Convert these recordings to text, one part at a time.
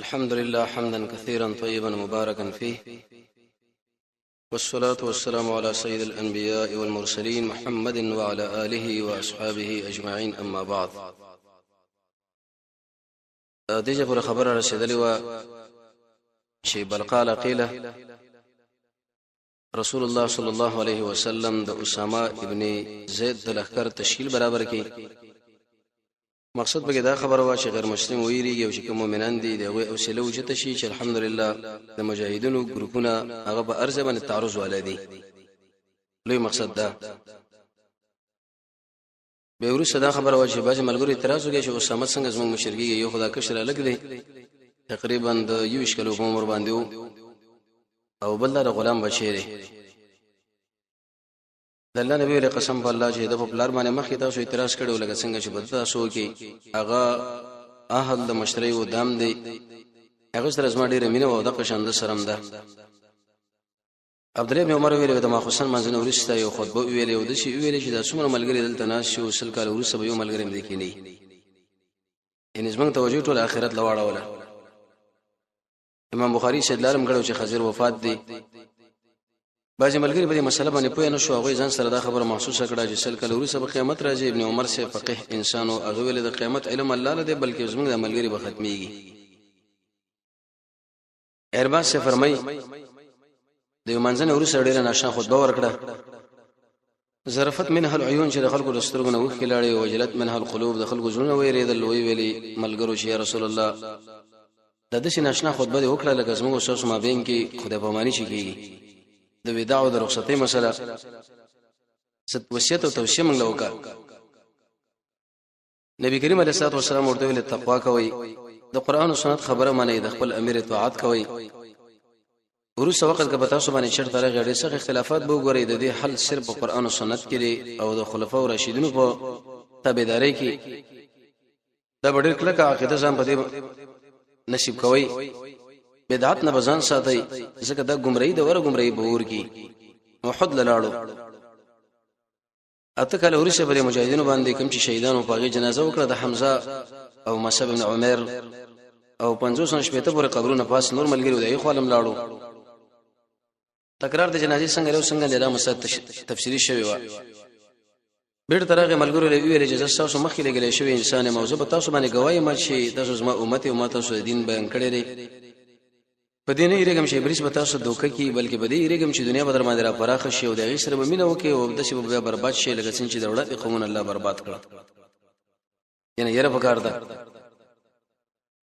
الحمد لله حمدا كثيرا طيبا مباركا فيه، والصلاة والسلام على سيد الأنبياء والمرسلين محمد وعلى آله وأصحابه أجمعين، أما بعد. دې ځای پورې خبره رسېدلې وه چې بل قال قیله رسول الله صلی الله علیه وسلم د اسامه ابن زید د لښکر تشکیل برابر کړي. مقصد به دا خبره وه چې غیر مسلم ویریږي او چې کوم مؤمنان دي د هغوی حوصله اوچته شي چې الحمدلله د مجاهدینو ګروپونه هغه په ارزه باندې تعرض والا دي. لوی مقصد دا. به وروسته دا خبره وه چې بعضې ملګرو اعتراض وکړي چې اسامه څنګه زموږ مشر کېږي، یو خو دا کشر هلک دی تقریبا د 21 کلو په عمر باندې و، او بل دا د غلام بچی دی. د الله نبی علیه قسم په الله چې د په پلار باندې مخکې تاسو اعتراض کړی و، لکه څنګه چې به تاسو وکړي، هغه اهل د مشرۍ و دام دی، هغه سره زما ډېره مینه وه او دغه شان د سره هم ده. عبد الله بن عمر ویل د ماخوسن منځنه وروسته یو خطبه ویلې او داسې ویلې چې دا څومره ملګري دلته ناست شو 100 کاله وروسته به یو ملګری هم دې کې نه وي، یعنې زموږ توجه ټول آخرت له واړوله. امام بخاري استدلال هم کړی چې خضر وفات دی. بعضې ملګري په دې مسله باندې پوه نه شو، هغوی ځان سره دا خبره محسوسه کړه چې 100 کاله وروسته به قیامت راځي. ابن عمر صاحب فقیه انسان و، هغه ویل د قیامت علم الله له دی، بلکې زموږ د ملګري به ختمېږي. ارباز سے فرمای د یو منځنه وروسته ډېره ناشنا خطبه ورکړه. ظرفت منها العيون چې د خلکو د سترګو نه اوښکې لاړې، وجلت منها القلوب د خلکو زړونه وېرېدل. ویې ویلې ملګرو چې یا رسول الله د داسې ناشنا خطبه دې وکړه لکه زموږ ستاسو مابین کې خدای پاماني چې کېږي، د وداع او د رخصتۍ مسله څه وصیت او توصیه موږ له وکړه. نبی کریم علیه الصلاه والسلام ورته ویل تقوا کوئ، د قران او سنت خبره منئ، د خپل امیر اطاعت کوئ. وروسته وخت کې به تاسو باندې چرته راغی ډېر سخت اختلافات به وګورئ، د دې حل صرف په قران او سنت کې دی او د خلفاو راشدینو په تابعدارۍ کې. دا به ډېر کلکه عقیده ځان په دې نصیب کوئ، بدعت نه بزان ساتئ، ځکه دا گمراهي د وره گمراهي به ور کی. احد لاړو اته کاله وروسته پر مجاهدینو باندې کوم چې شهیدانو په هغې جنازه وکړه د حمزه او مصعب بن عمر او 50 شپېته پورې قبرونه پاس نور ملګري د هغې خوا هم لاړو. تکرار د جنازې څنګه دی او څنګه دی دا مسله تفصیلي شوې وه. بېرته راغی ملګرو له ویل چې زه ستاسو مخکې لېږلی شوی انسان یم او زه به تاسو باندې ګواه یم چې تاسو زما امت او ما تاسو د دین بیان کړی دی. په دې نه یریږم چې ابلیس به تاسو دوکه کړي، بلکې په دې یریږم چې دنیا به در باندې را پراخه شي او د هغې سره به مینه وکړي او داسې به بیا برباد شي لکه څنګه چې د وړاندې قومونه الله برباد کړه. یعنې یره پکار ده.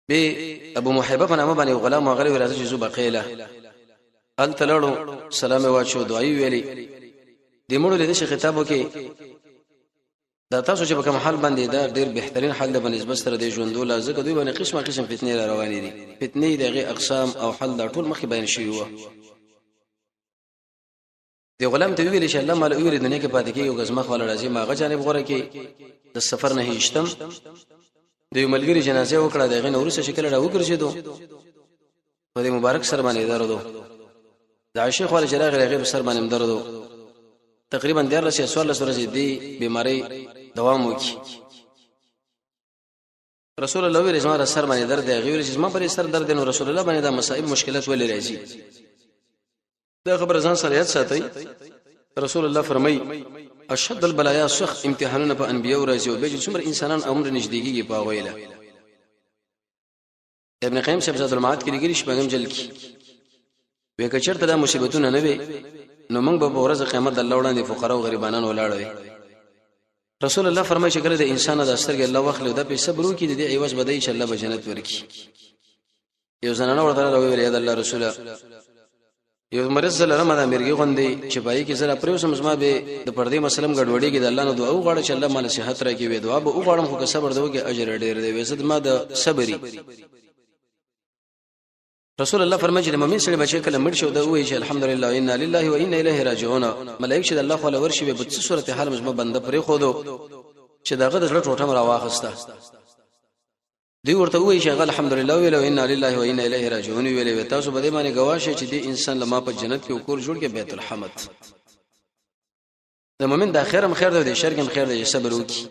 به ابو محبه په نامه باندې غلام وغلی راځي چې زو بقیله هلته لاړو، سلام یې واچو، دعا یې ویلې. د مړو له داسې خطاب وکړي دا تاسو چې په کوم حال باندې دا ډیر بهترین حال دی په نسبت سره د ژوندو لا، ځکه دوی باندې قسمه قسم فتنې را روانې دي. فتنې د هغې اقسام او حل دا ټول مخکې بیان شوي وو. د غلام ته ویل چې الله مال ویل دنیا کې پاتې کېږي او زما خپل راځي ما هغه جانب غوره کې د سفر نه هیشتم. د یو ملګري جنازه وکړه، د هغې نه وروسته چې کله راوګرځېدو په دې مبارک سر باندې درد و. د عائشې خواله چې راغی هغې په سر باندې هم درد و. تقریبا 13 یا 14 ورځې دې بیمارۍ دوام وکړي. رسول الله ویل زما سر باندې درد دی، هغې ویل چې زما پر سر درد دی، نو رسول الله باندې دا مصائب مشکلات ولې راځي؟ دا خبره ځان سره یاد ساتئ. رسول الله فرمایي اشد البلايا سخت امتحانونه په انبیو راځي او بیا چې څومره انسانان عمر نږدې کېږي په هغوی له. ابن قیم صاحب زاد المعاد کې لیکلي شپږم جلد کې وی که چېرته دا مصیبتونه نه وي نو موږ به په ورځ قیامت د الله وړاندې فقرا او غریبانان ولاړ وي. رسول الله فرمایي چې کله د انسان د سترګې الله واخلي او دا په صبر وکړي د دې عوض به دی چې الله به جنت ورکړي. یو زنانه ورته راویل یا د الله رسوله یو مرض لرم دا مرګي غوندي چې پای کې زره پریوسم زما به د پردې مسلم ګډوډيږي، د الله نو دعا وغواړه چې الله مال صحت راکړي. وې دعا به وغواړم خو که صبر دی وکړي اجر ډېر دی. وې زه ما د صبري. رسول الله فرمایي چې د مؤمن سړي بچی کله مړ شي او دا وایي چې الحمدلله انا لله و انا الیه راجعون، ملائک چې د الله خو ورشي به په څه صورت حال مزما بنده پرې خودو چې دغه د زړه ټوټه را واخسته. دوی ورته وایي چې هغه الحمدلله ویل او انا لله و انا الیه راجعون ویل. وی تاسو به دې باندې گواه شئ چې دې انسان لما په جنت کې کور جوړ کې بیت الحمد. د مؤمن د خیر هم خیر دی، د شر هم خیر دی، صبر وکړي.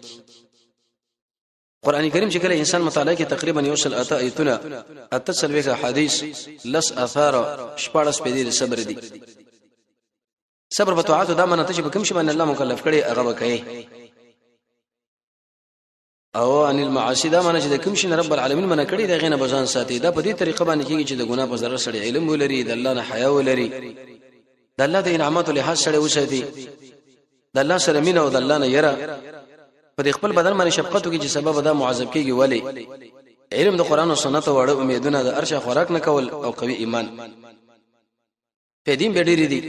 قران کریم چې کله انسان مطالعه کوي تقریبا یو سل اته ایتونه، 48 حدیث، لس اثار، 16 پیدې صبر دي. صبر په طاعت دا منته چې په کوم شي باندې الله مکلف کړي هغه وکړي، او ان المعاصی دا معنی چې د کوم شي رب العالمین منع کړي دا غینه بزان ساتي. دا په دې طریقه باندې کیږي چې د ګناه په ضرر سره علم ولري، د الله نه حیا ولري، د الله د انعاماتو لحاظ سره وساتي، د الله سره مینه او د الله نه یره، په خپل بدن باندې شفقت وکړي چې سبب دا معذب کیږي. ولی علم د قران او سنت وړ امیدونه، د ارشه خوراک نه کول او قوي ایمان په دین به ډېری دي.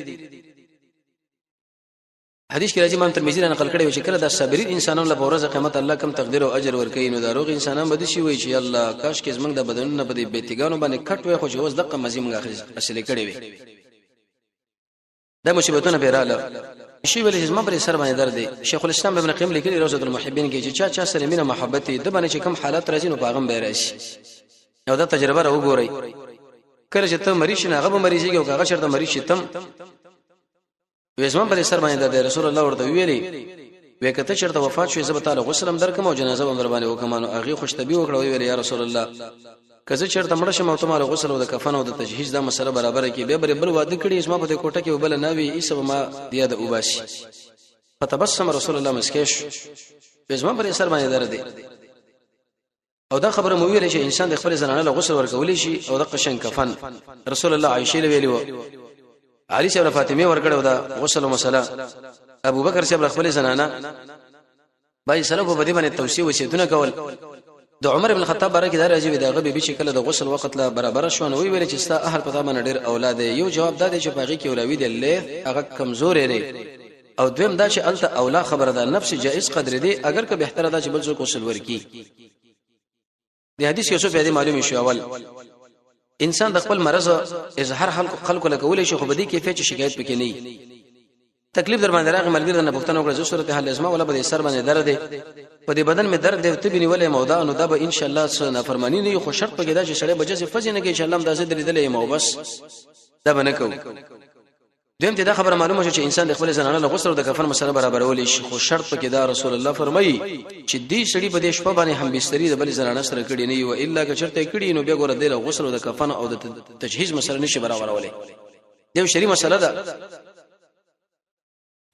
حدیث کې راځي، امام ترمذی را نقل کړی چې کله د صابرین انسانانو له ورځ قیامت الله کم تقدیر او اجر ورکوي، نو دا روغ انسانان به دي شي وي چې الله کاش کې زمنګ د بدنونه په دې بیتګانو باندې کټ وي، خو چې اوس دغه مزي موږ اصلي کړی وي. دا مصیبتونه به رااله شي. ویل چې زما پر سر باندې درد دی. شیخ الاسلام ابن قیم لیکلی روزه المحبین کې چې چا چا سره مینه محبت دی د باندې چې کم حالت راځي نو پاغم به راشي. او دا تجربه را وګورئ، کله چې ته مریض شې هغه به مریض کیږي، او هغه چرته مریض شي تم وېزما پر سر باندې د رسول الله ورته ویلي وې کته چرته وفات شوې زه به تعالی غسل هم درکم او جنازه به در باندې وکم. نو هغه خوش طبي وکړه، ویل یا رسول الله که زه چرته مړ شم او ته مال غسل او د کفن او د تجهیز دا مسله برابر کې به بل واده کړي، زما په دې کوټه کې وبل نه وي، ایسه ما دیا د وباسي. فتبسم رسول الله، مسکش وېزما پر سر باندې درد. او دا خبره مو ویل چې انسان د خپل زنانه له غسل ورکول شي او د قشن کفن رسول الله عائشه له ویلی و، علي صاحب فاطمه ورکړو دا غسل مسله، ابو بکر صاحب خپل زنانه بای سلف په دې باندې توصیه وصیتونه کول. د عمر ابن خطاب باره کې دا راځي، دا غبي به چې کله د غسل وخت لا برابر شو نو ویل چې ستا اهل پتا باندې ډېر اولاد. یو جواب دا دی چې پاغي کې اولاوی دی له هغه کمزورې دی، او دویم دا چې الته اولا خبره ده نفس جائز قدر دی، اگر که بهتره ده چې بل څوک غسل ورکی. د حدیث یو څه پیدا معلومه شو، اول انسان د خپل مرض اظهار خلکو لکول شي، خو به دې کیفیت چې شکایت پکې نه، تکلیف در باندې راغی، ملګری نه پوښتنه وکړه زه صورت حال ازما ولا به سر باندې درد دی، په دې بدن مې درد دی، ته بنیولې مودا، نو دا به ان شاء الله څه نافرمانی نه، خو شرط پکې دا چې سړی بجې فزې نه کې ان شاء الله دا زه درېدلې ما بس دا به نه کوم. دویم ته دا خبره معلومه شو چې انسان د خپل زنانه له غسل او د کفن مسله برابرول شي، خو شرط پکې دا رسول الله فرمایي چې دې سړي په دې شپه باندې هم بستری د بل زنانه سره کړی نه، او الا که چرته کړی نو بیا ګوره د غسل او د کفن او د تجهیز مسله نشي برابرولې. دیو شری مسله ده.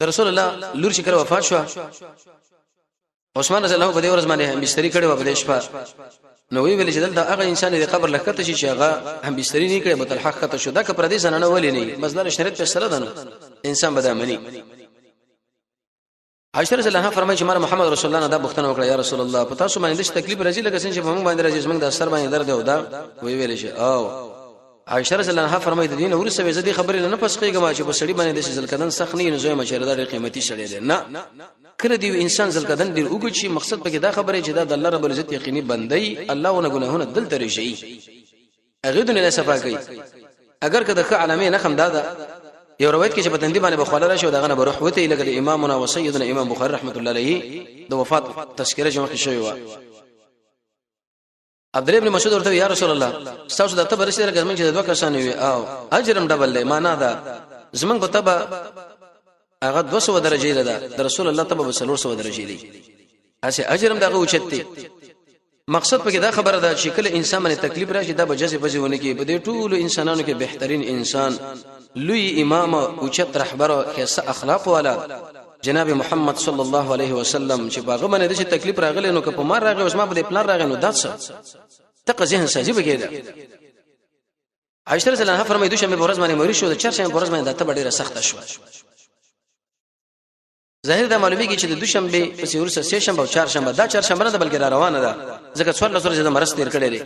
د رسول الله لور چې کله وفات شو، عثمان رضی الله په دې ورځ باندې هم بستری کړي و په دې شپه، نو وی ویل چې دلته هغه انسان د قبر لکته شي چې هغه هم بستری نه کړي بتل حق ته شو، دا که پر دې زنانه ولې نه بس دا شریعت په سره ده، نو انسان به دا مني. عائشہ رضی الله عنها فرمایي چې مر محمد رسول الله نه دا بوختنه وکړه، یا رسول الله په تاسو باندې د تکلیف راځي لکه څنګه چې په موږ باندې راځي، زموږ د سر باندې درد او دا وی ویل شي. او عائشہ رضی الله عنها فرمایي د دین ورسره زه دې خبرې نه پس کېږم چې په سړي باندې د ځلکدن سخت نه، نو زوی مشه دا ډېر قیمتي سړی دی. نه کله دی انسان ځلکدن ډېر وګړي چې مقصد پکې دا خبره چې دا د الله رب العزت یقیني بندي، الله ونه ګناهونه دلته رژي هغه دنیا صفا کوي. اگر که د ښه علامه نه خم دا یو روایت کې چې په تندې باندې بخواله راشي او دغه نه بروح وته، لکه د امامنا و سیدنا امام بخاری رحمت الله علیه د وفات تذکرہ چې مخکې شوی و، عبد الله ابن مسعود ورته یا رسول الله تاسو د تبر سره لکه زمونږ چې دوه کسان وي او اجرم ډبل دی، معنا دا زمونږ په تبه هغه 200 درجه ده، د رسول الله تبه به 300 درجه دی، هسه اجرم دغه اوچت دی. مقصد پکې دا خبره ده چې کله انسان باندې تکلیف راشي دا به جذب بځې ونه کې. په دې ټولو انسانانو کې بهترین انسان، لوی امام، اوچت رهبر، خاصه اخلاق والا جناب محمد صلی الله علیه وسلم چې باغه باندې د تکلیف راغلی نو که په مار راغی اوس ما په دې پلان راغی نو دا څه تقه ذهن سازي بګی ده. عائشہ رضی الله عنها فرمایي دوشنبه په ورځ باندې مریض شو، د چهارشنبه په ورځ باندې د تبه ډیره سخته شو. ظاهر دا معلومیږي چې د دوشنبه پسې ورسره سه شنبه او چهارشنبه، دا چهارشنبه نه بلکې را روانه ده، ځکه 14 ورځې د مرض تیر کړی دی.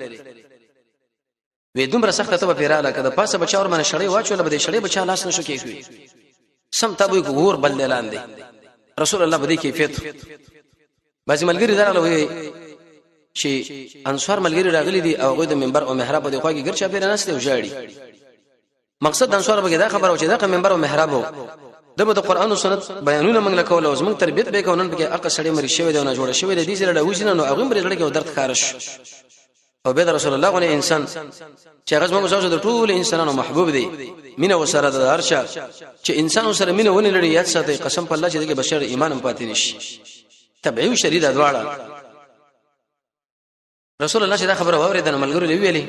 وې دومره سخته تبه پیراله کده پاسه بچا ور باندې شړې واچول به دې شړې بچا لاس نشو کېږي، سم تابو ور بل لاندې رسول الله به دې کیفیت. بعضی ملګری دراغله وی چې انصار ملګری راغلي دي او هغه د منبر او محراب په خوا کې ګرچا پیر نهسته او ژاړي. مقصد د انصار به دا خبره چې دا منبر او محراب د به د قران او سنت بیانونه موږ لکول او زموږ تربیت به کو، نن پکې اقا سړی مری شوی دی او نه جوړ شوی دی، دې سره ډوځنه نو هغه مری لړ کې درد خارش. او به رسول الله غو انسان چې هغه زموږ زوجه د ټول انسانانو محبوب دی، مینه وسره د هرچا چې انسان سره مینه ونه لري، یاد ساتي قسم په الله چې دغه بشر ایمان هم پاتې نشي. طبيعي او شری دا دواړه رسول الله چې دا خبره واورېده نو ملګرو له ویلې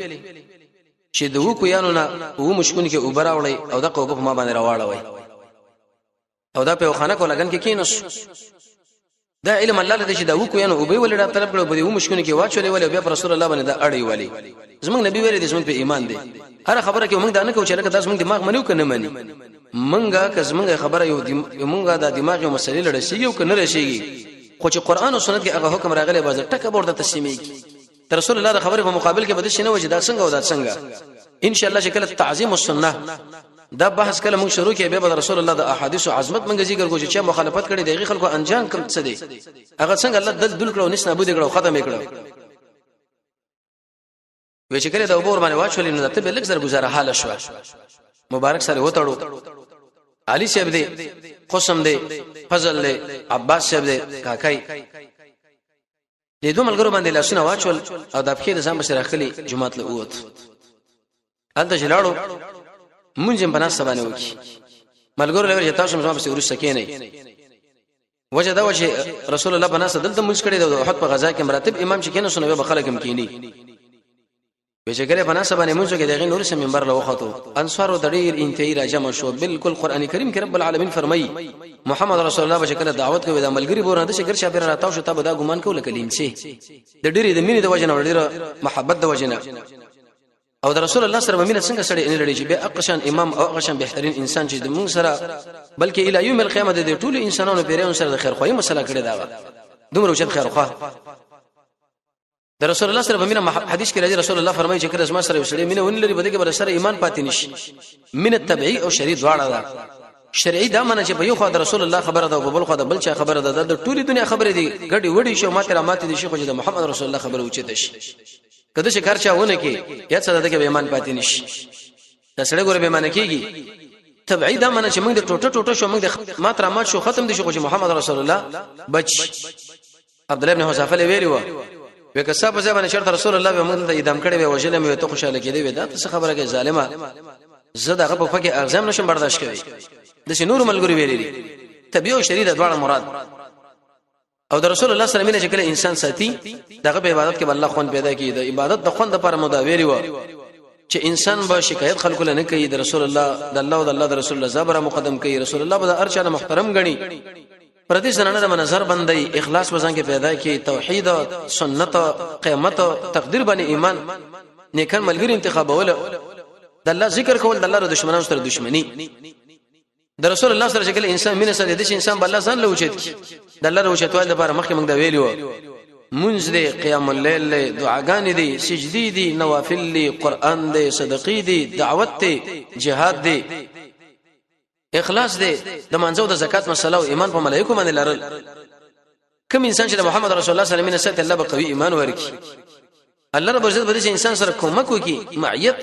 چې د وکو یانو نه و مشکون کې اوبه راوړی او د قوبه په ما باندې راواړوي او دا په خانه کو لګن کې کینوس. دا علم الله لدی چې دا وکو یانو اوبه ولې را طلب کړو، په دې و مشکون کې واچولې ولې، بیا پر رسول الله باندې دا اړې ولې. زمونږ نبی ویلې دې زمونږ په ایمان دی، هر خبره کې موږ دا نه کوو چې لکه دا زمونږ دماغ منیو کنه مني. مونږه که زمونږ خبره یو مونږه دا دماغ یو مسلې لړسیږي او کنه رسیږي، خو چې قران او سنت کې هغه حکم راغلی باز ټکه ورته تسلیميږي. تر رسول الله د خبرې په مقابل کې بده شنه وجه دا څنګه او دا څنګه. ان شاء الله چې کله تعظیم السنه دا بحث کله موږ شروع کې، بیا به رسول الله د احادیث او عظمت موږ ذکر کوو چې چا مخالفت کړي دغه خلکو انجام کوم څه دی، هغه څنګه الله دل دل کړو، نس نابود کړو، ختم کړو. وی چې کله د اوبو باندې واچولې نو ته به لږ زر گزاره حال شو، مبارک سره وتړو. علي صاحب دی، قسم دی، فضل دی، عباس صاحب دی، کاکای دې دوه ملګرو باندې لاسونه واچول او د پخې د ځان بسره خلی جماعت له اوت. هلته چې لاړو مونږ هم بناسته باندې وکي، ملګرو له چې تاسو زما پسې ورسته کینئ. وجه دا و چې رسول الله بناسته دلته مونږ کړی د احد په غزا کې مراتب امام چې کینې سنوي به خلک هم کینی. وی چې کله بناسته باندې مونږ کې دغه نور سم منبر له وختو انصارو د ډیر انتهایی راجم شو. بالکل قران کریم کې رب العالمین فرمایي محمد رسول الله به کله دعوت کوي د ملګری بورنه د شګر شابر راتاو شو، ته به دا ګمان کول کلیم سي د ډیرې د مینې د وجنه او ډیره محبت د وجنه او د رسول الله سره مینه څنګه سړی ان لري چې به اقشان امام او اقشان بهترین انسان چې د موږ سره بلکې الی یوم القیامه د ټولو انسانانو پیریانو سره د خیر خوایي مسله کړې دا دومره اوچت خیر خواه د رسول الله سره مینه. حدیث کې راځي رسول الله فرمایي چې کله زما سره وسړي مینه ون لري بده کې بر سره ایمان پاتې نشي. مینه طبيعي او شرعي دواړه ده. شرعي دا معنی چې په یو خوا د رسول الله خبره ده او په بل خوا د بل چا خبره ده، د ټولې دنیا خبره دي ګډي وډي شو ماته را ماته دي شي، خو چې د محمد رسول الله خبره اوچته شي کله چې کار چا ونه کې یا څه ده کې به ایمان پاتې نشي. دا سړی ګوره به معنی کیږي طبيعي دا معنی چې موږ د ټوټه ټوټه شو، موږ د مات را مات شو، ختم دي شو، خو چې محمد رسول الله بچ. عبد الله بن حذافه ویلی و وکه صاحب زبانه شرط رسول الله به موږ ته ادم کړي وي وجل مې ته خوشاله کېدې وي، دا څه خبره کوي ظالمه، زه دغه په فکر اغزم نشم برداشت کوي. د نور ملګری ویلی دي طبيعي او شرعي د دواړه مراد. او د رسول الله صلی الله علیه وسلم چې کله انسان ساتي دغه په عبادت کې به الله خوند پیدا کوي. د عبادت د خوند لپاره مو دا ویلی و چې انسان به شکایت خلکو له نه کوي، د رسول الله د الله او د الله د رسول الله زبر مقدم کوي، رسول الله به د ارچا نه محترم غني، پر دې زنانه د نظر بندي، اخلاص وزن کې پیدا کی، توحید، سنت، قیامت، تقدیر باندې ایمان، نیکان ملګری انتخابول، د الله ذکر کول، د الله د دشمنانو سره دشمنی، د رسول الله سره چې کله انسان مینه سره د انسان بل ځان له اوچت کی. د الله له اوچتوال لپاره مخکې موږ دا ویلو منځ دی، قیام الليل دی، دعاګانې دی، سجدي دی، نوافل دی، قران دی، صدقې دی، دعوت دی، جهاد دی، اخلاص دی، د منځو د زکات مسله او ایمان په ملائکه باندې لرل. کوم انسان چې د محمد رسول الله صلی الله علیه وسلم سره الله به قوي ایمان ورکړي، الله رب عزت به دې انسان سره کومک وکړي، معیت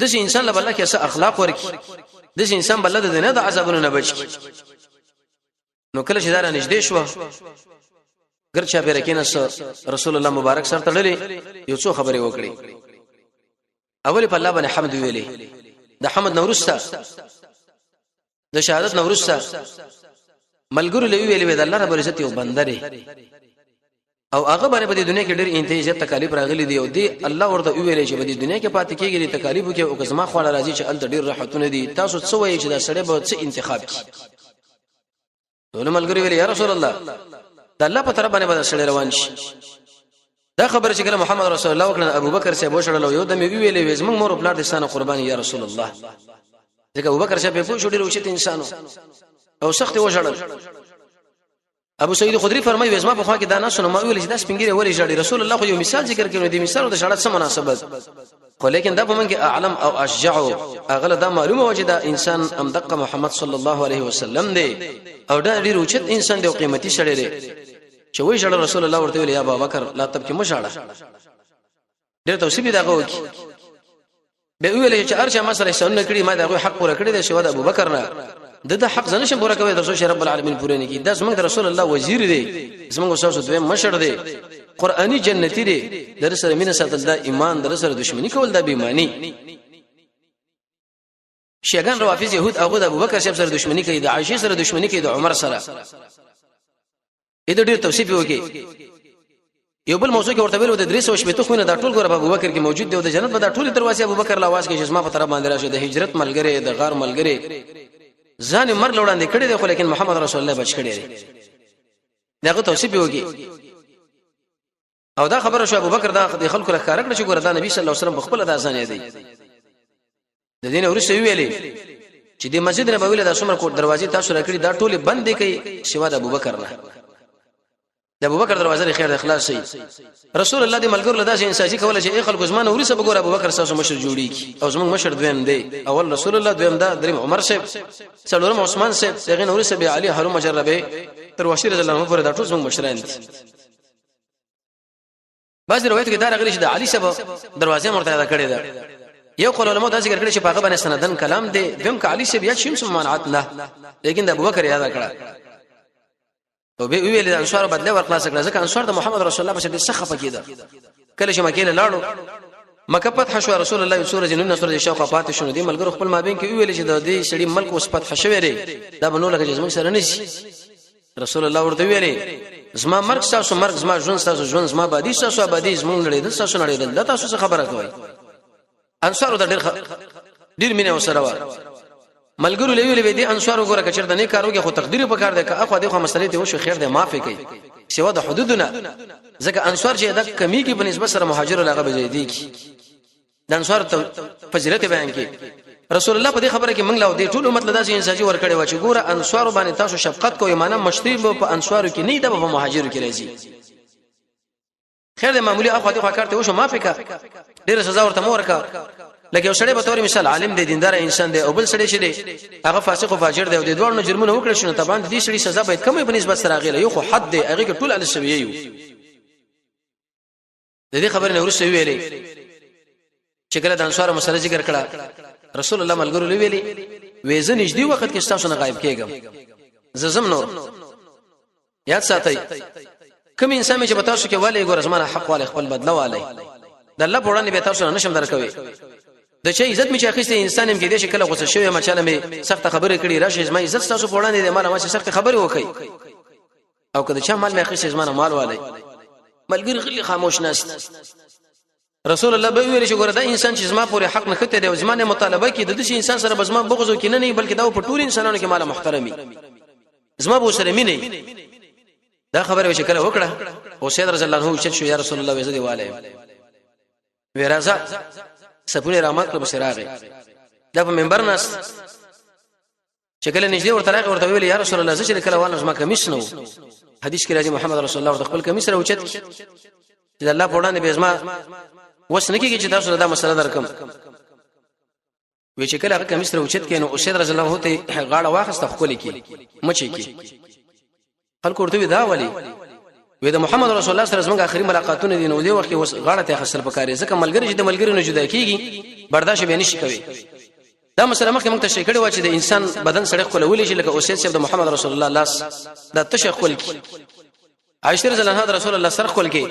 د دې انسان له الله کې څه اخلاق ورکړي، د دې انسان بل د دنیا د عذابونو نه بچ کړي. نو کله چې دا را نږدې شو ګرچا پیر کیناس، رسول الله مبارک سره تړلې یو څو خبرې وکړې. اول په الله باندې حمد ویلې، د حمد نورسته د شهادت نورسته ملګرو لوي ویلې د الله رب عزت یو بندره او هغه باندې په دې دنیا کې ډېر انتهایی زیات تکالیف راغلي دي، او دی الله ورته ویلې چې په دې دنیا کې پاتې کېږي د تکالیفو کې او که زما خواله راځي چې ال ډېر راحتونه دي، تاسو څه وایئ چې دا سړی به څه انتخاب کړي؟ ټول ملګری ویل یا رسول الله د الله په طرف باندې به سړی روان شي. دا خبره چې کله محمد رسول الله وکړه ابوبکر صاحب وشړل یو د مې ویلې وې زموږ مور او پلار د سانه قرباني یا رسول الله، ځکه ابوبکر صاحب په پوه شو ډېر اوچت انسانو او سخت وشړل. ابو سعید خدری فرمایي وزما په خوا کې دا نه سنو ما ویل چې دا سپینګری ولې ژاړي؟ رسول الله خو یو مثال ذکر کړو، دی مثال د شړات سره مناسبت خو لیکن دا په موږ کې اعلم او اشجع اغله دا معلومه و چې دا انسان ام دقه محمد صلی الله علیه وسلم دی او دا ډیر اوچت انسان دی او قیمتي سړی دی چې وای ژړ. رسول الله ورته ویل یا ابو بکر لا تبکی مشاړه، ډیر توصیف دغه وکي به ویل چې ارچا ما سره احسانونه کړی ما دغه حق پوره کړی دی شو د ابوبکر نه د حق زنه شم پوره کوي درسو چې رب العالمین پوره نه کی. دا زمونږ د رسول الله وزیر دی، زمونږ استاد دویم مشر دی، قرآنی جنتی دی، در سره مینه ساتل دا ایمان، در سره دښمنی کول دا بې ایمانی. شیعاګان روافض يهود هغه د ابوبکر صاحب سره دښمنی کوي، د عائشه سره دښمنی کوي، د عمر سره. اې د ډیر توصیف وکي. یو بل موضوع کې ورته ویلو د 360 خونه دا ټول ګور ابو بکر کې موجود دی او د جنت به دا ټول دروازې ابو بکر لاواز کې جسمه په طرف باندې راشه، د هجرت ملګری، د غار ملګری، ځان مرګ وړاندې کړی دی، خو لیکن محمد رسول الله بچ کړی دی. دغه توصیف وکي او دا خبره شو. ابو بکر دا د خلکو لخر کړ چې ګور دا نبی صلی الله علیه وسلم خپل دا ځان دی. د دین ورسې ویلې چې د مسجد نبوي له څومره کوټ دروازې تاسو راکړي دا ټوله بندې کړي سوا د ابوبکر نه، د ابوبکر دروازه خیر د خلاص شي. رسول الله د ملګرو له داسې انساجي کوله چې ای خلکو، زمانه ورسې به ګور ابوبکر تاسو مشر جوړیږي او زموږ مشر دویم دی. اول رسول الله، دویم دا، دریم عمر صاحب، څلورم عثمان صاحب، دغه نور صاحب، علي هرو مجربه تر وحشي رضی الله عنه پورې دا ټول زموږ مشران دي. بعض روایت کې دا راغلي چې د علي صاحب دروازه مرته ادا کړې ده. یو قول علماء دا ذکر کړی چې په هغه باندې سندن کلام دی، دویم که علي صاحب یاد شیم سم منعت نه، لیکن د ابوبکر یاد کړه او به ویل د انصار بدله ور خلاص کړه، ځکه انصار د محمد رسول الله په ډېر سخت پکې ده. کله چې مکه له لاړو، مکه فتح شو، رسول الله یو ورځ نن سره شوقه پاتې شونه دي. ملګرو خپل مابین کې ویل چې د دې سړي ملک اوس فتح شوی دی، دا به نو لکه چې زموږ سره نشي. رسول الله ورته ویلي زما مرګ تاسو مرګ، زما ژوند تاسو ژوند، زما آبادی تاسو آبادی، زموږ نړیدل تاسو نړیدل، دا تاسو څه خبره کوي؟ انصارو د ډېر ډېر مینه وسره و. ملګرو لوي لوي دي انصار وګوره کچر د نه کارو کې خو تقدیر په کار دی، که اخو دغه مسلې ته وشو خیر دی، معافي کوي سوا د حدودونه، ځکه انصار چې دا کمیږي په نسبت سره مهاجر لاغه به دي کی. د انصار فضیلت بیان کی رسول الله په دې خبره کې موږ له دې ټول امت له داسې انساجي ورکړې و چې ګوره انصار باندې تاسو شفقت کوئ، معنی مشتری په انصارو کې نه، ده په مهاجرو کې راځي. خیر د معمولی اخو دې خو کارته وشو، معافي کا، ډیره سزا ورته مور کا. لکه یو سړی به تور مثال عالم دی، دیندار انسان دی، او بل سړی چې دی هغه فاسق او فاجر دی، او د دوه جرمونه وکړ شنو طبعا دې سړي سزا باید کمه په نسبت سره غیله، یو خو حد دی هغه کې ټول ال سویه یو. د دې خبرې نه وروسته ویلې چې کله د انصار مسله ذکر کړه رسول الله ملګرو ویلې وې زه نږدې وخت کې تاسو نه غایب کېږم، ززم نور یاد ساتئ کوم انسان چې په تاسو کې والي ګور زمانه حق والي خپل بدله والي، د الله په وړاندې به تاسو نه نشم درکوي. د چا عزت می چې اخیسته انسان هم کې دې چې کله غوسه شوی ما چاله می سخت خبرې کړي راشي زما عزت تاسو په وړاندې د مال ما سخت خبرې وکړي، او کله چې مال می اخیسته زما مال والي. ملګری غلی خاموش ناست. رسول الله به ویل چې ګوره دا انسان چې زما پورې حق نه خته دی او زما نه مطالبه کوي، د دې انسان سره به زما بغض کې نه نه، بلکې دا په ټول انسانانو کې مال محترمي، زما به سره مینه. دا خبره چې کله وکړه او سید رضی الله عنه چې شو یا رسول الله وزدي والے ویرازه سپونه رحمت کړ بسراغه دا په منبر ناس چې کله نږدې ورته راغی ورته ویل یا رسول الله زه چې کله وانه زما کمیس نو. حدیث کې راځي محمد رسول الله ورته خپل کمیس راوچت چې الله په وړاندې به زما وس نه کیږي چې تاسو دا مسله درکم. وی چې کله هغه کمیس راوچت کینو اسید رضی الله عنه ته غاړه واخسته خپل کی مچې کی. خلک ورته وی دا ولی؟ وی د محمد رسول الله سره زموږ اخري ملاقاتونه دي، نو دی وخت اوس غاړه ته خسر پکاري، ځکه ملګری چې د ملګری نه جدا کیږي برداشت به نشي کوي. دا مسله مخکې موږ تشریح کړې و چې د انسان بدن سړی خپل ولې چې لکه اوسید صاحب د محمد رسول الله لاس دا تشه خپل کی، عائشه رضی الله عنها رسول الله سر خپل کی،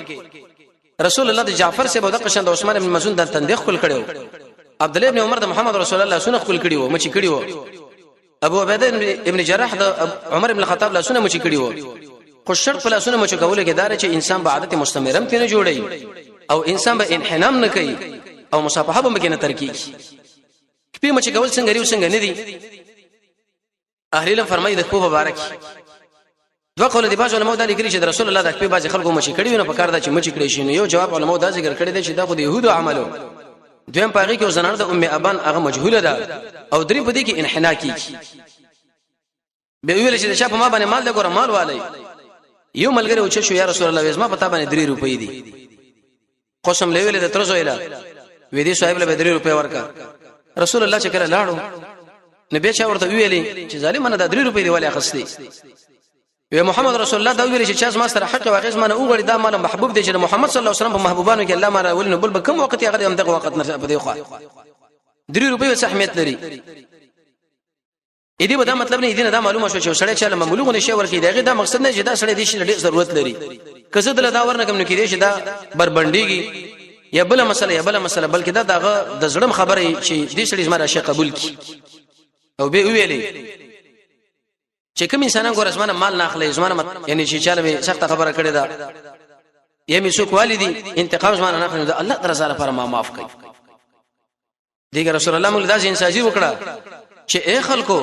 رسول الله د جعفر صاحب د قشن د عثمان بن مزون د تندې خپل کړو، عبد الله ابن عمر د محمد رسول الله سونه خپل کړي وو مچ کړي وو، ابو عبیده ابن جراح د عمر ابن الخطاب لاسونه مچ کړي وو. خو شرط په لاسونه مچ کولو کې دار چې انسان به عادت مستمرم ته نه جوړي او انسان به انحنام نه کوي او مصافحه به نه ترکیږي. په مچ کول څنګه ریو څنګه نه دي؟ اهل علم فرمایي د کوه مبارک دوه قول دي. بعض علماء دا لیکلي چې د رسول الله د خپل بعض خلکو مچ کړي نو په کار ده چې مچ کړي شي. نو یو جواب علماء دا ذکر کړی دی چې دا خو د يهودو عملو، دویم پاغي کې زنانه د ام ابان هغه مجهوله ده، او درې په دې کې انحنا کیږي. به ویل چې د چا په ما باندې مال د ګوره مال والي. یو ملګری و چې شو یا رسول الله زما په تا باندې 3 روپۍ دي، قسم لویل د تر زویلا وې دې صاحب له 3 روپۍ ورکا. رسول الله چې کله لاړو نو بیا چا ورته ویلې چې ظالمانه دا 3 روپۍ دی ولې اخستې؟ وی محمد رسول الله دا ویل چې چا زما سره حق واغې زما نه وغړي، دا مال محبوب دی چې محمد صلی الله علیه وسلم په محبوبانو کې الله ما راول، نو بل به کوم وخت هغه هم دغه وخت نه په دی خو 3 روپۍ څه اهمیت لري؟ اې دې به دا مطلب نه دي، دا معلومه شو چې سړی چې له مملوک نه شي ورکی دغه دا مقصد نه چې دا سړی دې شي ډېر ضرورت لري، که زه دله دا ورنه کوم نو کې دې چې دا بربندېږي یا بل مسله یا بل مسله، بلکې دا دغه د زړم خبره چې دې سړي زما راشه قبول کی. او به ویلې چې کوم انسانان ګور زمانه مال نه اخلي زمانه، یعنی چې چاله می سخت خبره کړې ده، یا می څوک والي دي، انتقام زما نه اخلي، د الله درزا لپاره ما معاف کړي. دیګه رسول الله موږ داسې انسازي وکړه چې اے خلکو،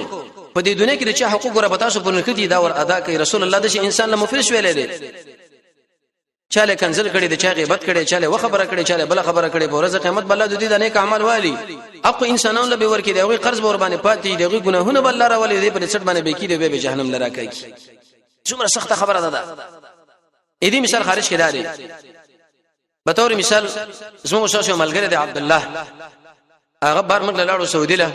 په دې دنیا کې د چا حقوق را پتا سو په نکتی دا ور ادا کوي. رسول الله د انسان له مفلس ویلې دي، چاله کنزل کړي، د چا غیبت کړي، چاله و خبره کړي، چاله بل خبره کړي، په ورځ قیامت بل د دې د نیک عمل والی اقو انسانانو له به ورکی دی، هغه قرض ور باندې پاتې دی، هغه ګناهونه بل را ولې دی، په څټ باندې به کی دی به جهنم لرا کوي. څومره سخته خبره ده. اې دې مثال خارج کړه دی، به تور مثال زموږ استاد یو ملګری دی عبد الله، هغه بار موږ لاړو سعودي له،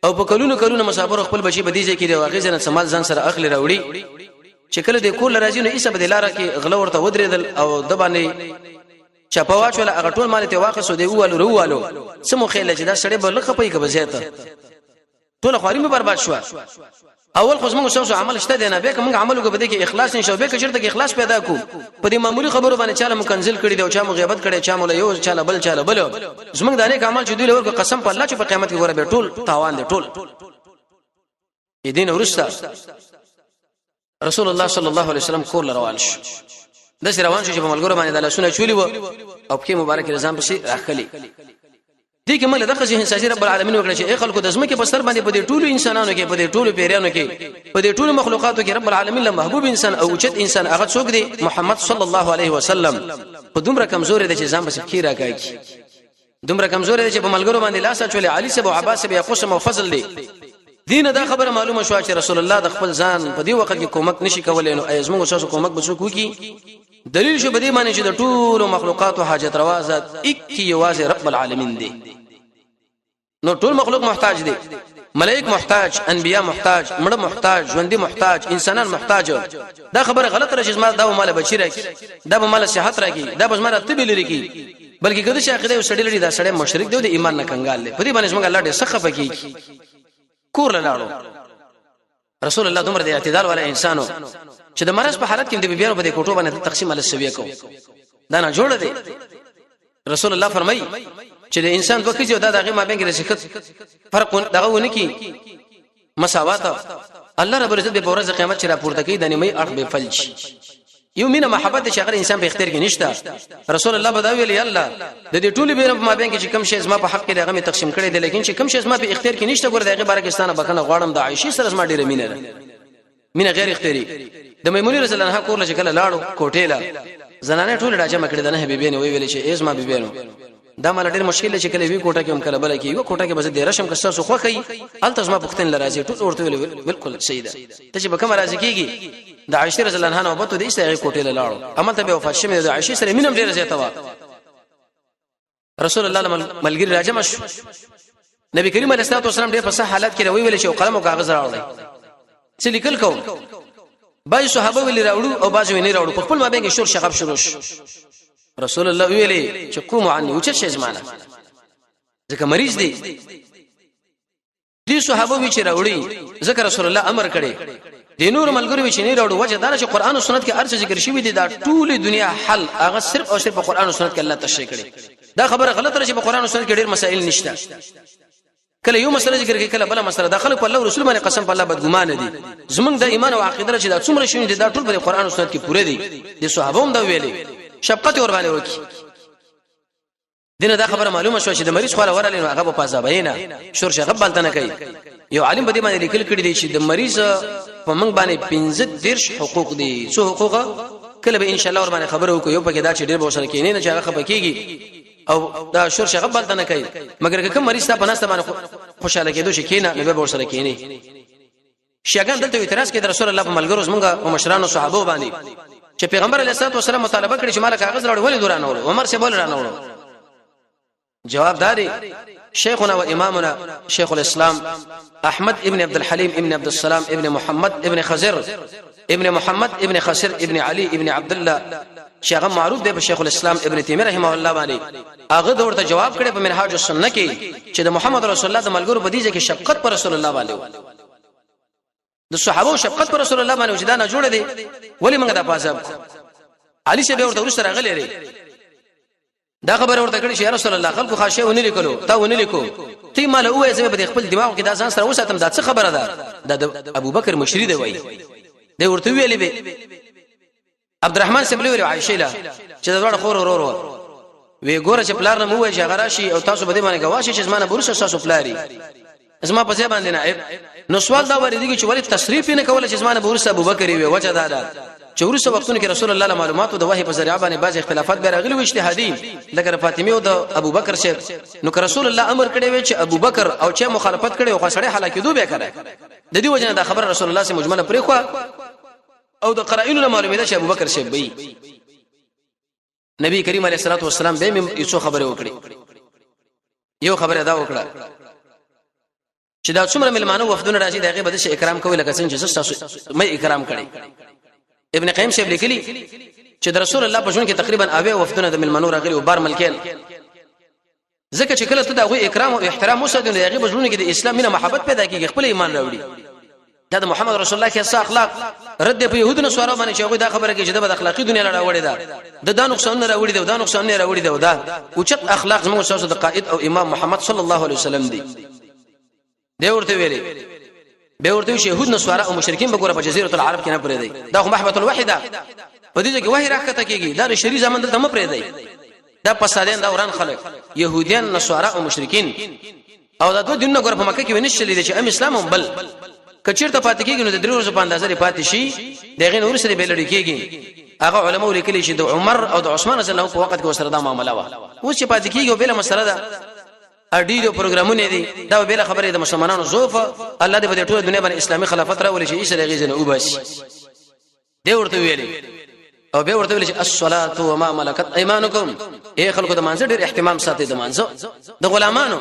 او په کلونو کلونو مسافر خپل بچي بدیجه کې دی، واغې ځنه سمال ځان سره اخلي راوړي، چې کله د کور لراځي نو ایسه به د لار کې غله ورته ودرېدل او د باندې چپه واچول، هغه ټول مال ته واخصو دی، ووالو روالو سمو خېل چې دا سړی به لخه پي کې بزیته ټول خواري مې برباد شو. اول خو زموږ سوسو عمل شته دی نه، به کوم عمل وکړو به کې اخلاص نشو، به کچرته کې اخلاص پیدا کو. په دې معمولی خبرو باندې چاله مو کنزل کړی دی او چا مو غیبت کړی، چا مو له یو چاله بل چاله بل، زموږ د نیک عمل چې دوی له قسم په الله چې په قیامت کې ګوره به ټول تاوان دی ټول. دین ورسته رسول الله صلی الله علیه وسلم کور روان شو، د سره روان شو چې په ملګرو باندې د لاسونه چولی و او پکې مبارک رضان پسې راخلی. دې کې موږ دغه ذهن سازي رب العالمین وکړه چې ای خلکو، د زمکه په سر باندې په دې ټولو انسانانو کې، په دې ټولو پیرانو کې، په دې ټولو مخلوقاتو کې رب العالمین له محبوب انسان او اوچت انسان هغه څوک دی؟ محمد صلی الله علیه وسلم. په دومره کمزوري دی چې ځان بس کې راکاږي، دومره کمزوري دی چې په ملګرو باندې لاس اچولې، علي سبو عباس سبو قسم او فضل دی. دین دا خبره معلومه شو چې رسول الله د خپل ځان په دې وخت کې کومک نشي کولای، نو ایزمو تاسو کومک به څوک وکي؟ دلیل شو په دې معنی چې د ټولو مخلوقاتو حاجت روا ذات اکی یوازې رب العالمین دی. نو ټول مخلوق محتاج دی، ملائک محتاج، انبیا محتاج، مړ محتاج، ژوندۍ محتاج، انسانان محتاج. دا خبره غلطه ده چې زما دا مال بچی راکی، دا به مال صحت راکی، دا به زما طبي لري کی، بلکې کله چې عقیده یو سړی لري دا سړی مشرک دی او د ایمان نه کنګال دی. په دې باندې زموږ الله ډېر سخت پکې کور لاړو. رسول الله دومره د اعتدال والا انسانو چې د مرض په حالت کې د بیبیانو په دې کوټو باندې تقسیم علی سویه کو، دا نه جوړ دی. رسول الله فرمایي چې د انسان دوه کیږي، دا دغه ما بین کې د شکت فرق دغه ونه کی مساوات، الله رب العزت به ورځ قیامت چې راپورته کوي د نیمه اړخ به فلج. یو مینه محبت چې هغه انسان په اختیار کې نشته. رسول الله به دا ویل، الله د دې ټولو بین په مابین کې چې کم شی زما په حق کې دغه می تقسیم کړی دی، لیکن چې کم شی زما په اختیار کې نشته ګور دغه بارے کې ستانه بخنه غواړم، د عائشې سره زما ډیره مینه ده، مینه غیر اختیاري. د میمونې رضی الله عنها کور له کله لاړو کوټې لا زنانه ټول راجمع کړې، د نه بیبینه وی ویل چې ایزما بیبینو دا مال ډیر مشکل چې کله وی کوټه کې هم کله بل کې یو کوټه کې بس د رشم کسه سو خوخی الته زما پښتن لراځي. ټول ورته ویل بالکل صحیح ده، ته چې به کوم راځي کیږي. د عائشه رضی الله عنها نوبت د ایسته کوټه لاړو، عمل ته به وفات شمه، د عائشه سره مینم ډیر زیاته و. رسول الله ملګری راجم شو، نبی کریم علیه الصلاه والسلام ډیر په صح حالت کې وی ویل چې قلم او کاغذ راوړی چې لیکل کوم. بعض صحابه ویل راوړو او بعض ویل راوړو، په خپل مابین کې شور شغب شروع شو. رسول الله ویلي چې قوم عني، وچ شي زمانه ځکه مریض دی. دي صحابه وی چې راوړي ځکه رسول الله امر کړي، د نور ملګرو وی چې نه راوړو، وجه دا چې قران او سنت کې ارڅ ذکر شوی دی، دا ټول دنیا حل هغه صرف او صرف په قران او سنت کې الله تشریح کړي. دا خبره غلطه ده چې په قران او سنت کې ډېر مسائل نشته، کله یو مسله ذکر کوي کله بل مسله. دا خلک په الله رسول باندې قسم په الله بدګمان دي. زمونږ د ایمان او عقیده چې دا څومره شونې دي دا ټول په قران او سنت کې پوره دي. د صحابه هم دا ویلي، شفقت ور باندې وکي. دینه دا خبره معلومه شو چې د مریض خواله ورلې نو هغه په پازابینه شور شغب بلته نه کوي. یو عالم په دې باندې لیکل کړی دی چې د مریض په موږ باندې 15 درش حقوق دي. څو حقوق؟ کله به ان شاء الله ور باندې خبره وکړو. یو پکې دا چې ډیر به سره کینې نه چې هغه خپه کیږي او دا شور شغب بلته نه کوي، مګر کوم مریض ته پناسته باندې خوشاله کېدو شي کینه نو به سره کینې. شیعاګان دلته اعتراض کوي د رسول الله په ملګرو، زمونږ په مشرانو صحابه باندې، چې پیغمبر علیه الصلاه والسلام مطالبه کړې چې مال کاغذ راوړ، ولې دوران وړو، عمر سه بول رانه وړو. جواب داري شيخنا وامامنا شيخ الاسلام احمد ابن عبد الحليم ابن عبد السلام ابن محمد ابن خزر ابن محمد ابن خسر ابن علي ابن عبد الله، چې هغه معروف دی په شیخ الاسلام ابن تیمیه رحمه الله باندې، هغه د ورته جواب کړی په منهاج السنه کې چې د محمد رسول الله د ملګرو په دې کې شفقت پر رسول الله باندې، د صحابه شفقت پر رسول الله باندې چې دا نه جوړ دی، ولی موږ دا پاسه علي شه به ورته ورسره راغلی دی، دا خبره ورته کړې چې یا رسول الله خلکو خاصه ونه لیکلو تا ونه لیکو، تی مال وې زه به خپل دماغ کې دا ځان سره وساتم، دا څه خبره ده؟ دا د ابوبکر مشری دی وای دی ورته ویلې به. عبدالرحمن صاحب ویل عائشه له چې د دوړ خور ورور و وی ګوره چې پلار نه مو وای چې هغه راشي او تاسو به دې باندې گواهی چې زمانه برسه تاسو پلاری زما په ځای باندې نائب. نو سوال دا وریدي چې ولې تصریف نه کوله چې زمانه برسه ابوبکر وی؟ وجه دا ده چې ورسره وختونو کې رسول الله له معلوماتو د وحی په ذریعہ باندې بعض اختلافات به راغلي و، اجتهادي، لکه فاطمه او د ابوبکر صاحب. نو که رسول الله امر کړی وی چې ابوبکر او چې مخالفت کړي خو سړی هلاکېدو به کړي، د دې وجه نه دا خبره رسول الله سي مجمله پرې خو او د قرائنو نه معلومه ده چې ابوبکر صاحب به. نبی کریم علیه الصلاه والسلام به یو څو خبره وکړي. یو خبره دا وکړه چې دا څومره ملمانو وفدونه راځي، دغه به د اکرام کوي لکه څنګه چې تاسو مې اکرام کړي. ابن قیم صاحب لیکلی چې د رسول الله په ژوند کې تقریبا اوه وفدونه د ملمنو راغلي او بار ملکین، ځکه چې کله ته د هغوی اکرام او احترام وساتې نو هغه په زړونو کې د اسلام مینه محبت پیدا کیږي، خپل ایمان راوړي. دا د محمد رسول الله کې اخلاق رد په يهودو نصارو باندې چې هغه دا خبره کوي چې د بد اخلاقی دنیا راوړي ده، د دا نقصان راوړي ده، دا نقصان نه راوړي ده. دا اوچت اخلاق زموږ سره د قائد او امام محمد صلی الله علیه وسلم دی. دی ورته ویلي به ورته چې يهود نصارا او مشرکین به ګوره په جزیره العرب کې نه پرې دی، دا خو محبت الوحی ده، په دې کې وحی راکته کیږي، دا شری زمون دلته مې پرې دی. دا فسادین، دا وران خلک، يهوديان، نصارا او مشرکین او دا دوه دینونه ګور په مکه کې ونشلې دي چې ام اسلام هم بل کچیرته پاتې کیږي نو د درې ورځو په اندازه پاتې شي، دغه نور سره به لړ کیږي. هغه علماء لیکلي چې د عمر او د عثمان رضی الله په وخت کې وسره دا معاملې وه. اوس چې پاتې کیږي بل مسله ده، اډیرو پروګرامونه دي، دا بل خبره د مسلمانانو زوف. الله دې په ټوله دنیا باندې اسلامي خلافت راولي چې ایسه دغه ځنه وباسي. دی ورته ویلي او به ورته ویل چې الصلاه وما ملکت ايمانکم، اے خلکو د مانزه ډیر اهتمام ساتي، د مانزه د غلامانو.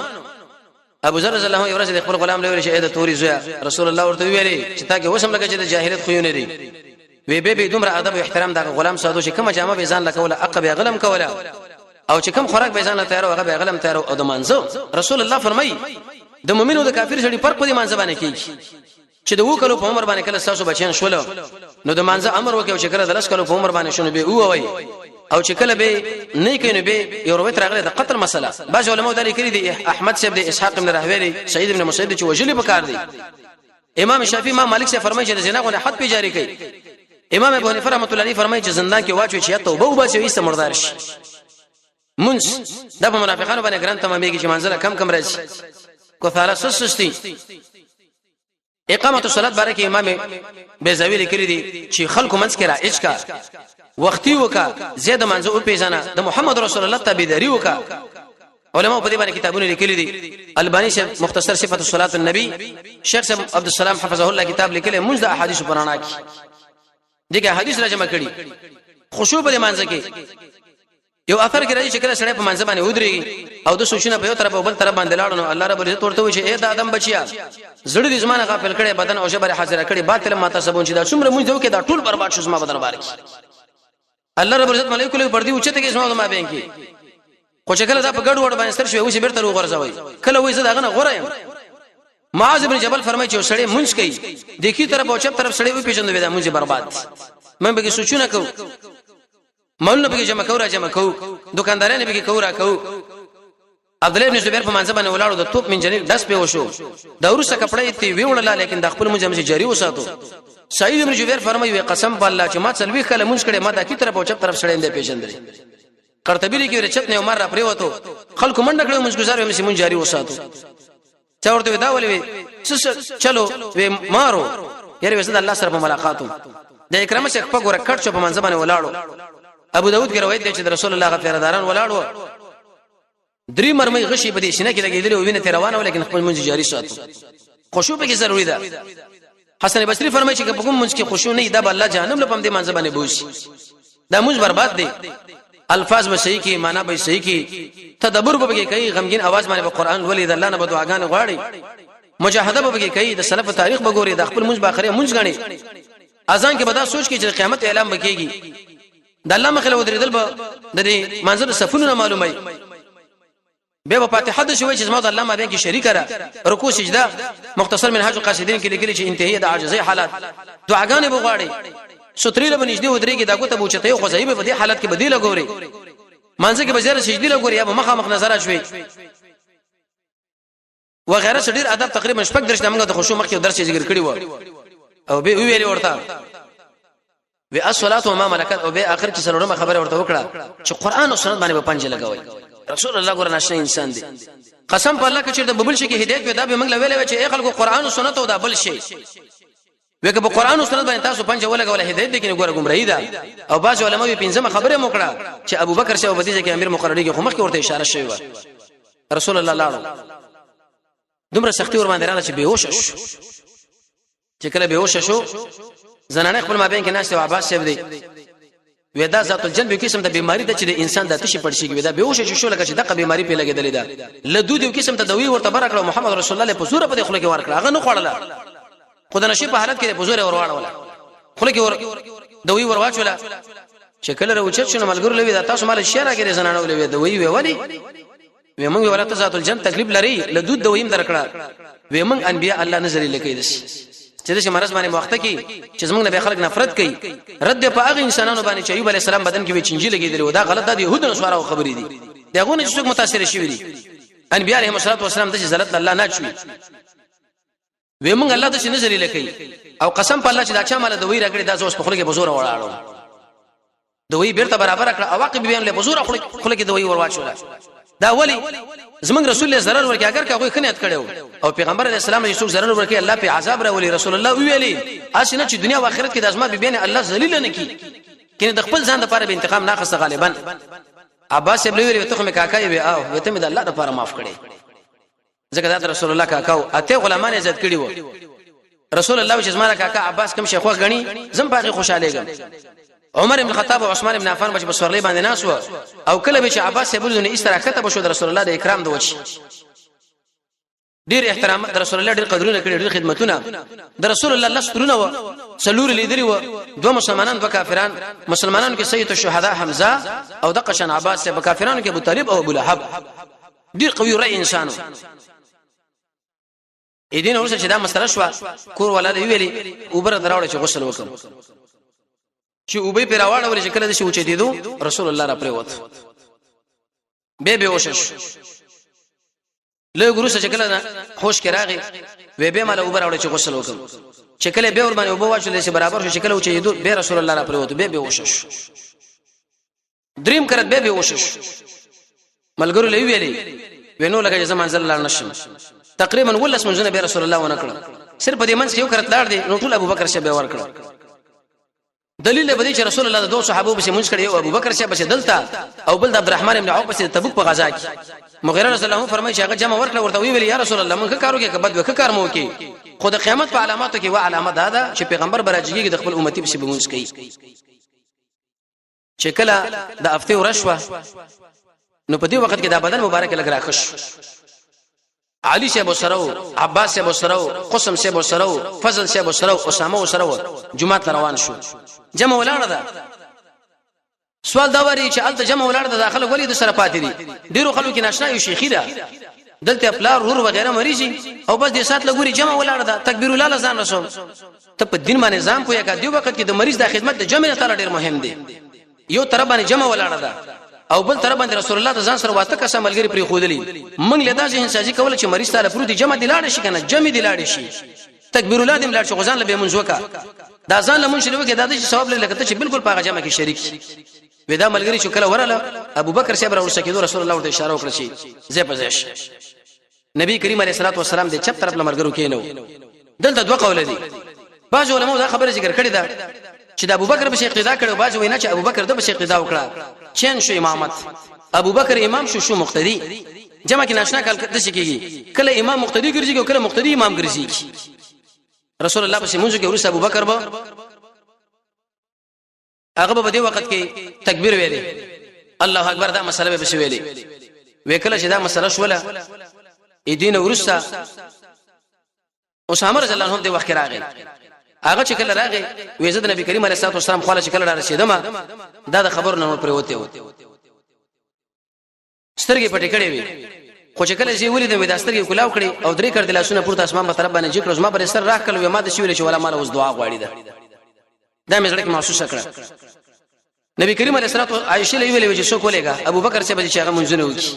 ابو ذر رضی الله عنه ورځ د خپل غلام له ویل چې اې د توري زویا، رسول الله ورته ویلي چې تا کې وسم لکه چې د جاهلیت خوونه دي. وی به به دومره ادب او احترام د غلام ساتو چې کومه جامه به ځان لکوله عقب غلم کوله او چې کوم خوراک به ځان له تیار هغه به غلم تیار. او د مانزه رسول الله فرمایي د مؤمن او د کافر سړي فرق په دې مانزه باندې کیږي چې د وکلو په عمر باندې کله تاسو بچیان شول نو د مانزه امر وکړي، چې کله د لس کلو په عمر باندې شونه به ووي او چې کله به نه کینو به یو روایت راغلی د قتل مسله. بعض علماء دا لیکلي دي، احمد صاحب دی، اسحاق بن راهوی، سعید بن مسیب، چې وجلی پکار دي. امام شافعي، امام مالک صاحب فرمایي چې د زنا غو حد په جاری کړي. امام ابو حنیفه رحمۃ الله علیه فرمایي چې زندان کې واچو چې توبه وباسي او ایسته مردار شي. منس دا په منافقانو باندې ګران تمامېږي چې منزله کم کم راځي کو ثاله سستی. اقامت الصلاه باره کې امام بیزاوی لیکلی دي چې خلکو منځ کې رایج کا، وختي وکا، زیاده منځ او پیژنه، د محمد رسول الله تابعداري وکا. علماء په دې باندې کتابونه لیکلي دي. الباني صاحب مختصر صفه صلاه النبي، شیخ صاحب عبد السلام حفظه الله کتاب لیکلی موږ د احادیث پرانا کې دغه حدیث را جمع کړي. خشوع په منځ کې یو اثر کې راځي چې کله سړی په منځ باندې ودرېږي او د سوچونه په یو طرف او بل طرف باندې لاړ نو الله رب العزت ورته وایي چې اے د آدم بچیا، زړه دې زمانه غافل کړي، بدن او ژبه حاضر کړي، باطل ما تاسو چې دا څومره مونږ دوی کې دا ټول برباد شو زما بدن بارک. الله رب العزت ملائکه له پردي اوچته کې زما ما بین کې، خو چې کله دا په ګډ وډ باندې ستر شوی اوس بیرته وغورځوي، کله وایي زه داغه نه غوره یم. معاذ بن جبل فرمایي چې سړی مونږ کوي د کی طرف او چپ طرف سړی وي پیژندل دا مونږ برباد. مونږ به سوچونه کوو، مالونه به جمع کو را جمع کو، دکانداران به کو را کو. عبد الله ابن زبیر په منځ باندې ولاړو، د توپ منجنیق داس په وشو، د ورسره کپړې تی ویوړل لیکن د خپل مونږ جاری وساتو. سعید ابن جبیر فرمایي قسم بالله چې ما څلوي کله مونږ کړي ما د کی طرف او چپ طرف سړی نه پیژندل. قرطبی لیکي ورچت نه عمر را پریوتو، خلکو منډه کړو، مونږ گزار مې مونږ جاری وساتو. چا ورته دا ولې وی چلو وی مارو یاره وسد الله سره په ملاقاتو. د اکرامه شیخ په ګوره کټ شو په منځ باندې ولاړو. ابو داود کې روایت دی چې رسول الله غفیرداران ولاړو، درې مرمۍ غشي په دې سینه کې لګېدلې او وینه ترې روانه وه لیکن خپل منځ جاری ساتو. خشوع پکې ضروري ده. حسن بصري فرمایي چې په کوم منځ کې خشوع نه دا به الله جهنم له پم دې منځ باندې بوسي، دا منځ برباد دی. الفاظ به صحیح کی، معنا به صحیح کی، تدبر به کې کوي، غمگین आवाज باندې په قران ولې د الله نه به دعاګانې غواړي، مجاهده به کې کوي، د سلف تاریخ به ګوري، د خپل منځ به اخري منځ غني. اذان کې به دا سوچ کې چې قیامت اعلان بکېږي، د الله مخې له ودرېدل به د دې منظر صفونو نه معلومي. به په فاتحه د شوی چې زما د الله مابین کې شریک را رکوع سجده. مختصر منهاج القاصدین کې لیکلي چې انتهایی د عاجزۍ حالت دعاګانې بغواړي، ستري له نږدې ودرېږي، دا ګوته بوچته خو ځای په دې حالت کې بدیل ګوري، مانځ کې بزیر سجدي لګوري یا مخامخ نظر شوي وغیرہ. ډیر ادب تقریبا شپږ درش موږ د خشوع مخکې درس ذکر کړی و او به ویل ورته. وی الصلاه وما ملکت، او به اخر کې څلورمه خبره ورته وکړه چې قران او سنت باندې په پنځه لګوي. رسول الله ګور ناشنا انسان دی، قسم په الله کې چې د ببل شي کې هدایت پیدا به موږ لویل چې ای خلکو قران او سنت او دا بل شي. وکه په قران او سنت باندې تاسو پنځه ولګول هدایت دي کې ګور گمراهی ده. او بعض علماء په پنځمه خبره موکړه چې ابوبکر شه او بدیجه کې امیر مقرري کې خو مخکې ورته اشاره شوی و. رسول الله لاړو، دومره سختی ور باندې راغله چې بهوش شو. چې کله بهوش شو، زنانه خپل مابین کې ناشته، عباس صاحب دی ودا ذات الجنب یو قسم د بیماری ده چې د انسان د تشي پړ شي، ودا بهوش شو لکه چې دغه بیماری په لګیدلې ده. لدود یو قسم ته دوی ورته برکړه، محمد رسول الله په زور په خله کې ورکړه، هغه نه خوړله، خو د نشي په حالت کې په زور ورواړوله، خله کې ور دوی ورواچوله. چې کله راوچت شنو ملګرو لوي دا تاسو مال شي راګري، زنانه ولوي دوی وی ولی وی مونږ ورته ذات الجن تکلیف لري لدود دویم درکړه. وی مونږ انبیا الله نظر لکې دي چې د مرض باندې وخت کې چې زمونږ نه به خلک نفرت کوي، رد په هغه انسانانو باندې چې ایوب علی السلام بدن کې وی چنجي لګیدل، و دا غلط ده، يهودو نصارو خبرې دي، دغه نه چې څوک متاثر شوی دي. انبیا علیهم الصلاه والسلام د ذلت الله نه چوي. وی مونږ الله د شي نظر لکې او قسم په الله چې دا چا مال دوی راکړي، دا زوس په خله کې بزور وړاړو، دوی بیرته برابر کړه او واقع بیان له بزور خله کې دوی ورواچوله. دا ولی زمنګ رسول الله zarar ورکړي، اگر که هغه خنیت کړو او پیغمبر علی السلام یې څوک zarar ورکړي الله په عذاب راولي. رسول الله ویلي اسنه چې دنیا او آخرت کې د ازما بیبین الله ذلیل نه کی، کینه د خپل ځان لپاره به انتقام نه خسته. غالبا عباس ابن ویلي ته خو مې کاکا وی او ته مې د الله لپاره معاف کړي، ځکه دا رسول الله کاکاو اته غلامان عزت کړي وو. رسول الله چې زماره کاکا عباس کوم شیخ غني زم پاغه خوشاله عمر ابن خطاب او عثمان ابن عفان بچ بسورلې باندې ناس و او کله به چې عباس یې بولونه استراحت به شو د رسول الله د اکرام د وچ ډیر احترام د رسول الله، ډیر قدرونه کړي، ډیر خدمتونه د رسول الله. لسترونه و سلور لیدلی و، دوه مسلمانان دوه کافران. مسلمانانو کې سید الشهداء حمزه او د قشن عباس، په کافرانو کې ابو طالب او ابو لهب. ډیر قوي رأی انسانو. اې دین ورسره چې دا مسله شو، کور ولا دی ویلي وبره دراوړ چې غسل وکم، چې وبې پر راوړل چې کله د شي اوچې دیدو رسول الله را پریوت به به وشش. له ګروسه چې کله خوش کې راغی وی به مال وبره راوړل چې غسل وکم، چې کله به ور باندې وبو واچول چې برابر شو، چې کله اوچې دیدو به رسول الله را پریوت به به وشش. دریم کرت به به وشش. ملګرو لوي ویلي وینو لکه چې زمان زل لاړ نشم. تقریبا ولس منځونه به رسول الله ونه کړ، صرف په دې منځ کې یو کرت لاړ دی نو ټول ابوبکر شه به ور کړ. دلیل به دې چې رسول الله د دوه صحابو پسې مونږ کړي، یو ابوبکر شه پسې دلته او بل د عبدالرحمن ابن عوف پسې تبوک په غزا کې. مغیره رسول الله فرمایي چې هغه جمع ورکړه، ورته ویل یا رسول الله مونږ کارو کې کبد وک کار مو کې، خو د قیامت په علاماتو کې و علامه دا ده چې پیغمبر براجیږي د خپل امتی پسې به مونږ کوي. چې کله د هفته ورشوه نو په دې وخت کې دا بدن مبارک لګ راخش، علي صاحب سره، عباس صاحب سره، قسم صاحب سره، فضل صاحب سره، اسامه سره جمعه روان شو. جمع ولاړه ده. سوال دا وری چې الته جمع ولاړه ده، داخله ولې د سره پاتې دي؟ ډیرو خلکو کې ناشنا یو شیخی ده، دلته پلار ورور وغیرہ مریضي او بس د سات لګوري جمع ولاړه ده، تکبیر الله ځان رسو ته په دین باندې ځان پوهه کا. دی وخت کې د مریض د خدمت د جمع تعالی ډیر مهم دی. یو طرف باندې جمع ولاړه ده او بل طرف باندې رسول الله د ځان سره واته کسه ملګری پرې خودلی. مونږ له داسې انساني کول چې مریض تعالی پروت جمع دی لاړ شي کنه، جمع دی لاړ شي، تکبیر الله دې لاړ شي، غزان له به مونږ وکا دا ځان له مونږ له وکي دا د ثواب لکه ته چې بالکل پاغه جمع کې شریک ودا. ملګری چې کله وراله ابوبکر صاحب را ورسکه کېدو، رسول الله ورته اشاره وکړه چې زه په ځای. نبی کریم علیه الصلاه والسلام د چپ طرف لمرګرو کینو. دلته دوه قول دي، بعض علماء دا خبره ذکر کړې ده چې د ابوبکر په اقتدا کړو، بعض وینا چې ابوبکر د په اقتدا وکړه، چین شو امامت، ابوبکر امام شو شو مقتدی. جمع کې ناشنا کال د څه کیږي، کله امام مقتدی ګرځي او کله مقتدی امام ګرځي. رسول الله پسې مونږ کې ورسره ابوبکر به هغه په دې وخت کې تکبیر ویلې الله اکبر، دا مسله به ویلې. وکله چې دا مسله شوله دین ورسته اسامه رضی الله عنه د وخت راغی. هغه چې کله راغی وې زه د نبی کریم علیه الصلاه والسلام خواله چې کله را رسیدم دا د خبر نه پریوته و، سترګې پټې کړې وي، خو چې کله چې ولید مې د سترګې کولاو کړې او درې کړ د لاسونه پورته اسمان په طرف باندې جکړ، زما پر سر راخل وې ما د شویل چې ولا مال اوس دعا غواړي ده، دا مې زړه کې محسوس کړه. نبی کریم علیه الصلاه والسلام عائشه له ویلې چې څوک ولېګا ابو بکر چې به چې هغه منځونه وکي.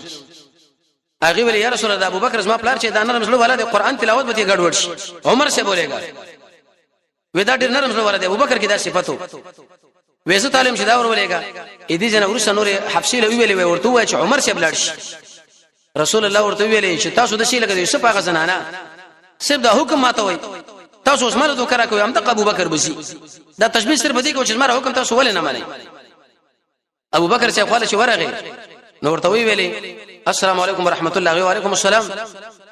هغه ویل یا رسول الله ابو بکر زما پلار چې دا نرم زړه والا د قران تلاوت به ګډوډ شي، عمر څه بولېګا. وې دا ډېر نرم زړه ورته ابوبکر کې دا صفاتو وې زه تعلیم چې دا ورولېګا اې دې جن ورسره نور حفصې له ویلې وې ورته وای چې عمر صاحب لاړ شي. رسول الله ورته ویلې چې تاسو د شي لکه د یوسف هغه زنانه صرف دا حکم ماته وای، تاسو اوس مال دوکرا کوي، هم د ابو بکر بزي دا تشبیه صرف دې کو چې زما حکم تاسو ولې نه منئ. ابو بکر چې خپل چې ورغه نو ورته وی ویلې السلام علیکم ورحمت الله. وعلیکم السلام.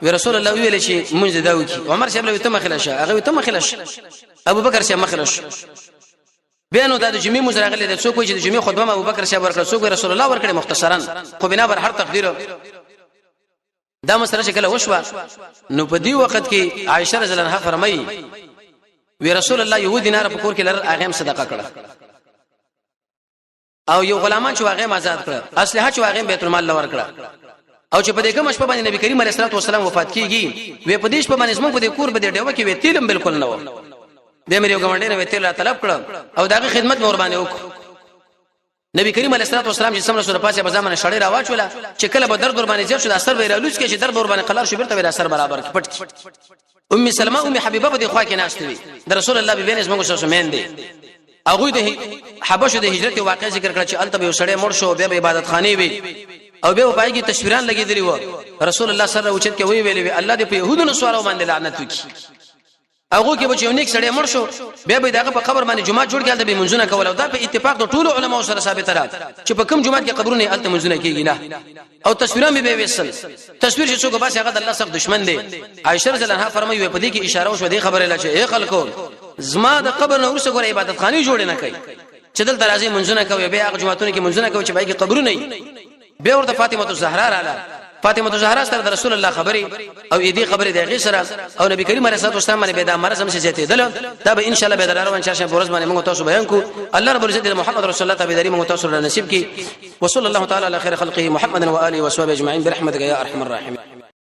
وی رسول الله ویلې چې مونږ دا وکی. عمر صاحب له ته مخله شه، هغه ته مخله شه. ابو بکر صاحب مخله شه. بیا نو دا د جمعې مونږ راغلي د څوک چې د جمعې خطبه ابو بکر صاحب ورکړه، څوک رسول الله ورکړي، مختصرا خو بنا بر هر تقدیر دا مسله چې کله وشوه نو په دې وخت کې عائشه رضی الله عنها فرمایي وی رسول الله یو دینار په کور کې لر هغه هم صدقه کړه او یو غلامان چې هغه آزاد کړ، اسلحه چې هغه بیت المال لور کړه. او چې په دې کوم شپه باندې نبی کریم علیه الصلاه والسلام وفات کیږي، وې په دې شپه باندې زموږ په دې کور په دې ډیوه کې وې تیلم بالکل نه و. به مې یو ګاونډي نه وې تیل را طلب کړ او داغه خدمت مور باندې وکړ. نبی کریم علیه الصلاه والسلام چې سم سره پاسه په ځمنه شړې راواچوله چې کله به درد ور باندې زیات شو د اثر به رالوچ کې چې درد ور باندې قلار شو بیرته به اثر برابر کې پټ کی. ام سلمہ ام حبیبه په دې خوا کې ناشته وي د رسول الله بیبي زموږ سره مین دي. هغه د حبشو د هجرت واقع ذکر کړ چې الته به سړی مړ شو، بیا به عبادت خانه وي او بیا پای کې تصویران لګیدلی و. رسول الله صلی الله علیه وسلم کې وی ویلې وی الله دې په يهودو نصارو باندې لعنت وکړي. هغه کې به چې نیک سړی مړ شو بیا به دغه په قبر باندې جمعه جوړ کړي، به منځونه کول. او دا په اتفاق د ټولو علماو سره ثابت ده چې په کوم جمعه کې قبرونه الته منځونه کیږي نه، او تصویران به ویسل. تصویر چې څوک باسي هغه د الله سخت دشمن دی. عائشه رضی الله عنها فرمایي په دې کې اشاره وشوه دې خبره لا چې اے خلکو زما د قبر نه ورسره ګوره عبادت خانه جوړ نه کوي چې دلته راځي منځونه کوي، بیا هغه جمعهتون کې منځونه کوي چې پای کې قبرونه بیا ورته فاطمه الزهرا رااله. فاطمه الزهرا سره د رسول الله خبري او دې خبرې د هغه سره او نبی کریم علیه الصلاه والسلام باندې به دا مرز هم زیاتې دل. دا به ان شاء الله به روان چارشنبه ورځ باندې موږ تاسو بیان کو. الله رب العزت محمد رسول الله تابعداري موږ تاسو له نصیب کی. وصلى الله تعالى على خير خلقه محمد واله وصحبه اجمعين برحمتك يا ارحم الراحمين.